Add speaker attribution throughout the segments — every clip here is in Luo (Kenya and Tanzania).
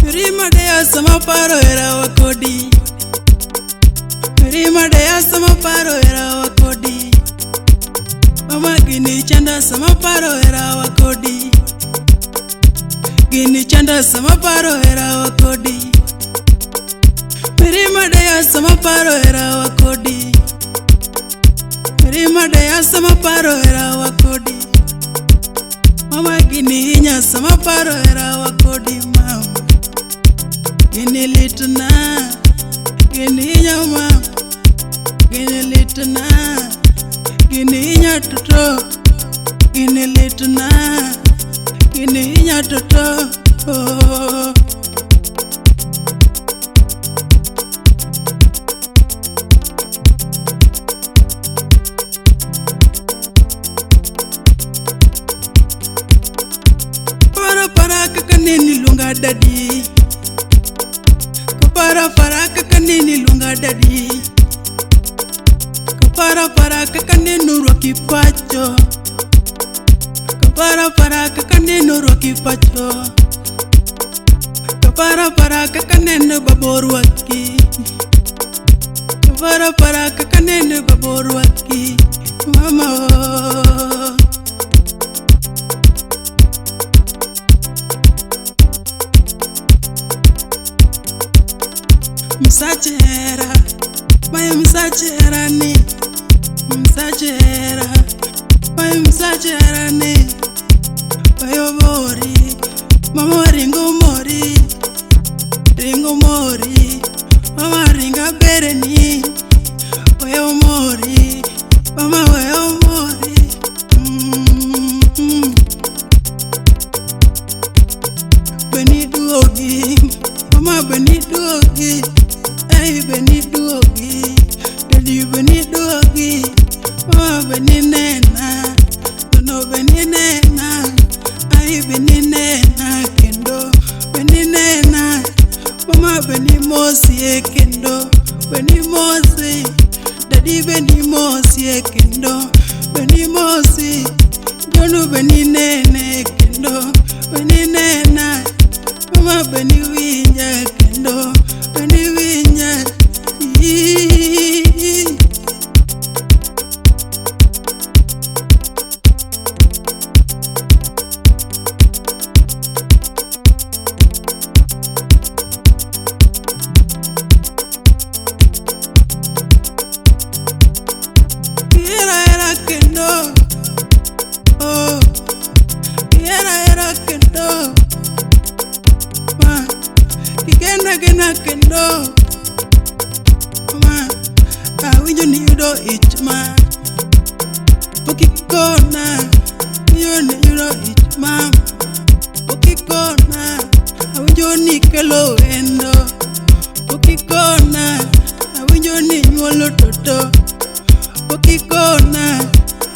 Speaker 1: Mirima deya sama paro herawa kodi. Mirima deya sama paro herawa kodi. Mama gini chanda sama paro herawa kodi. Gini chanda sama paro herawa kodi. Mirima deya sama paro herawa kodi. Mirima deya sama paro herawa kodi. Mama gini hinya sama paro herawa kodi mama. Gini litna, gini hinya mama. Gini litna, gini hinya toto. Gini litna, gini hinya toto. Oh. Para para kaka neni lunga dadi. Para para kaka neni lunga dadi. Para para kaka neno roki pacho. Para para kaka neno roki pacho. Para para kaka neno baborwaki. Para para kaka neno baborwaki. Mama oh. Msachera, my msachera ni. Msachera, my msachera ni. Bayobori, mama ringo mori. Ringo mori, mama ringa bereni. Bayomori, mama bayomori. Beni duogi, mama beni duogi. Hey beni duogi, daddy beni duogi, mama beni nena, no beni nena, ay beni nena kendo, beni nena, mama beni mosi kendo, beni mosi, daddy beni mosi kendo, beni mosi, jonu beni nene kendo, beni nena, mama beni winja kendo. Beni winya. Era era kendo. Oh. Era era kendo. Ma. Kigena gena kendo. Ma. Awinjo ni yudo ich ma. Pokikona. Awinjo ni yudo ich ma. Pokikona. Awinjo ni kelo endo. Pokikona. Awinjo ni nyuolo toto. Pokikona.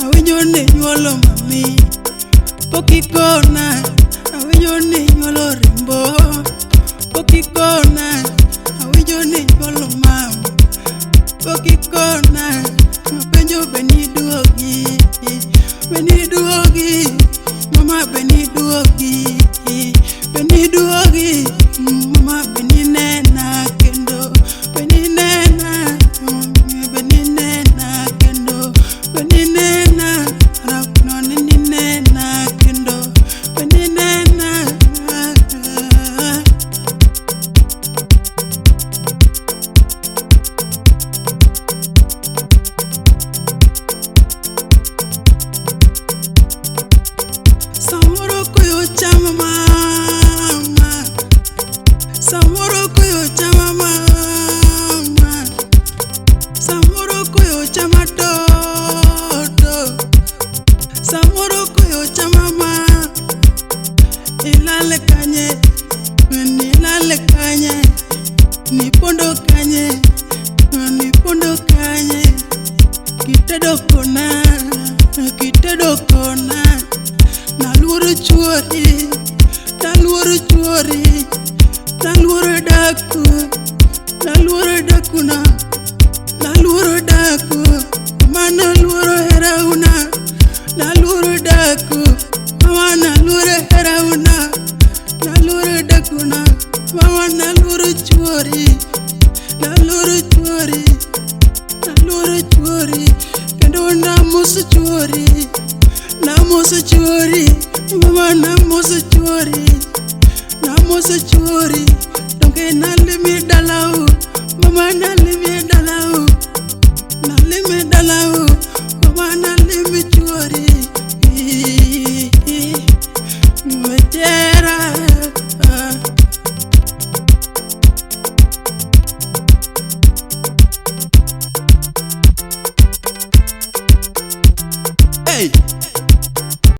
Speaker 1: Awinjo ni nyuolo mami. Pokikona. Awinjo ni nyuolo rimbo. Pokikona. Awinjo ni nyuolo mama. Pokikona. Mapenjo beni duogi. Beni duogi. Mama beni duogi. Beni duogi. Mama beni nena kendo. Beni nena. Beni nena kendo. Beni nena. Rapno nini nena kendo. Beni nena. Samoro koyo chama mama. Samoro koyo chama mama. Samoro koyo chama toto. Samoro koyo chama mama. Ilale kanye, nilale kanye, nipondo kanye, nipondo kanye. Kitedo kona, kitedo kona. Naluo Naluoro chuori, naluoro chuori, naluoro daku, naluoro dakuna, naluoro daku, mama naluoro herauna, naluoro daku, mama naluoro herauna, naluoro dakuna, mama naluoro chuori, naluoro chuori, naluoro chuori, kendo namoso chuori, namoso chuori, mama namoso chuori, namoso chuori, donge nalimi dalau, mama nalimi.